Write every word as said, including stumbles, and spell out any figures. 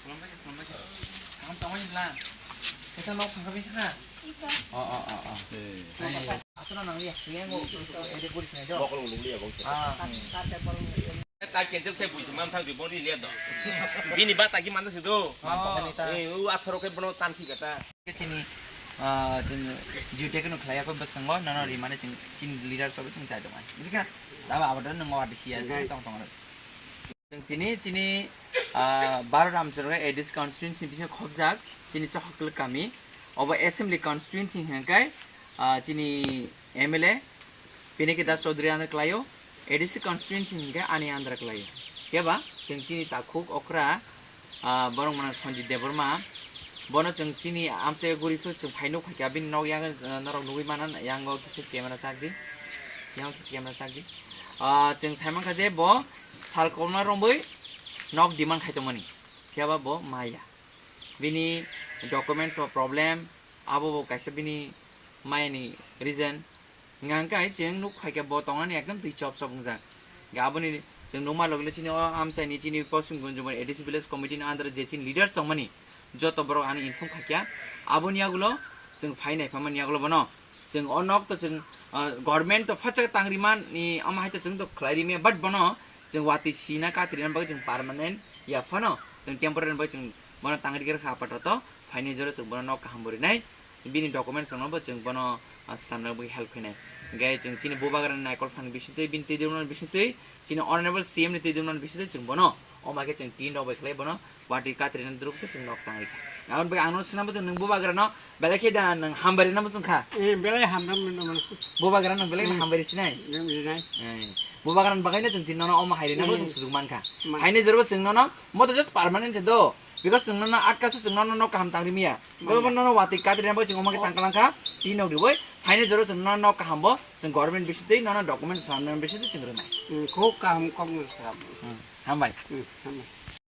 Ang tongmani lang. Kita nok phangka bini thangna. Oh, oh, oh, oh. Asal nang liya, liya ngo. Ede puri sini jo. Ah. Kai kentel kai buji mam thang di boni liya do. Bini bata ki mana sido. Eh, u atharo kai bono tan thik kata. Chini, ah, chini jute keno khlaiya ko bwskango, nono ri mane chini leader sobo chini chai tongmani. Bujikha? Daba abadon nang wadi siya, tong tong. Chwng tini chini, ah, Bharat Ramchandra A D C constituency bisingo khobjak chini Chahokla kami. Obo assembly constituency hwnkhe, ah, chini M L A Pinaki Das Chaudhary under kwlaio, A D C constituency hwnkhe ani under kwlaio. Phiya ba chwng chini takhuk okra, ah, borok mano Sanjit Debbarma, bono chwng chini amchai guri phuru chwng phai nuk phaikha, bini nok yang, ah, norok nugui mano, yango kisa camera chakdi, yango kisa camera chakdi. Ah, chwng sai mankha je bo sal kwbangma romwi nok demand khai tongmani, phiya ba bo maya. Bini documents o problem, abo bo kaisa bini mayani reason. Hwnka hwnkhe chwng nuk phaikha bo tongnani ekdom twi chop chop wngjak. Hwnkhe aboni chwng nukma logi chini o amchaini chini Poschim Gunjubani A D C village committee ni under je chini leaders tongmani, joto borok ano inform khaikha. Aboni yagulo chwng phai naiphaimani yagulo bono. Chwng o nok to chwng, ah, government to phatsa tang rimani, omo hai to chwng to khlai rimya, but bono chwng watwi sina katri rina bagwi chwng permanent ya phano chwng temporary bagwi chwng bono tang rikha apato to phaini jora chwng bono nok kaham bo rinai, bini documents rokno bo chwng bono, ah, samna bagwi help khainai. Hwnkhe chwng chini bubagrani naikol phani bisingtwi bini twi dwrwmnani bisingtwi chini honorable C M ni twi dwrwmnani bisingtwi chwng bono omo hai khe chwng tin rok bai khlai bono Watwi katri na druk to chwng nok tangwi kha. Aboni bagwi ang no swnam bwswk nwng bubagra no belai khe da nwng hambai rina bwswk kha. Eh, belai hambai rina bwswk. Bubagra nwng belai khe hambai risi nai. Nwng risi nai. Eh, bubagra ni bagwi no chwng tin nono omo hai rina bwswk sujuk man kha. Haini jora bo chwng nono mo to just permanent se do. Because chwng nono atka se chwng nono nok kaham tangri miya. Bo bo nono watwi katri na bagwi chwng omo khe tangkalang kha. Tin nok riwi haini jora chwng nono nok kaham bo chwng government bisitwi nono document samna bisitwi chwng rwnai. Khub kaham kok no sa. Hambai. Hambai.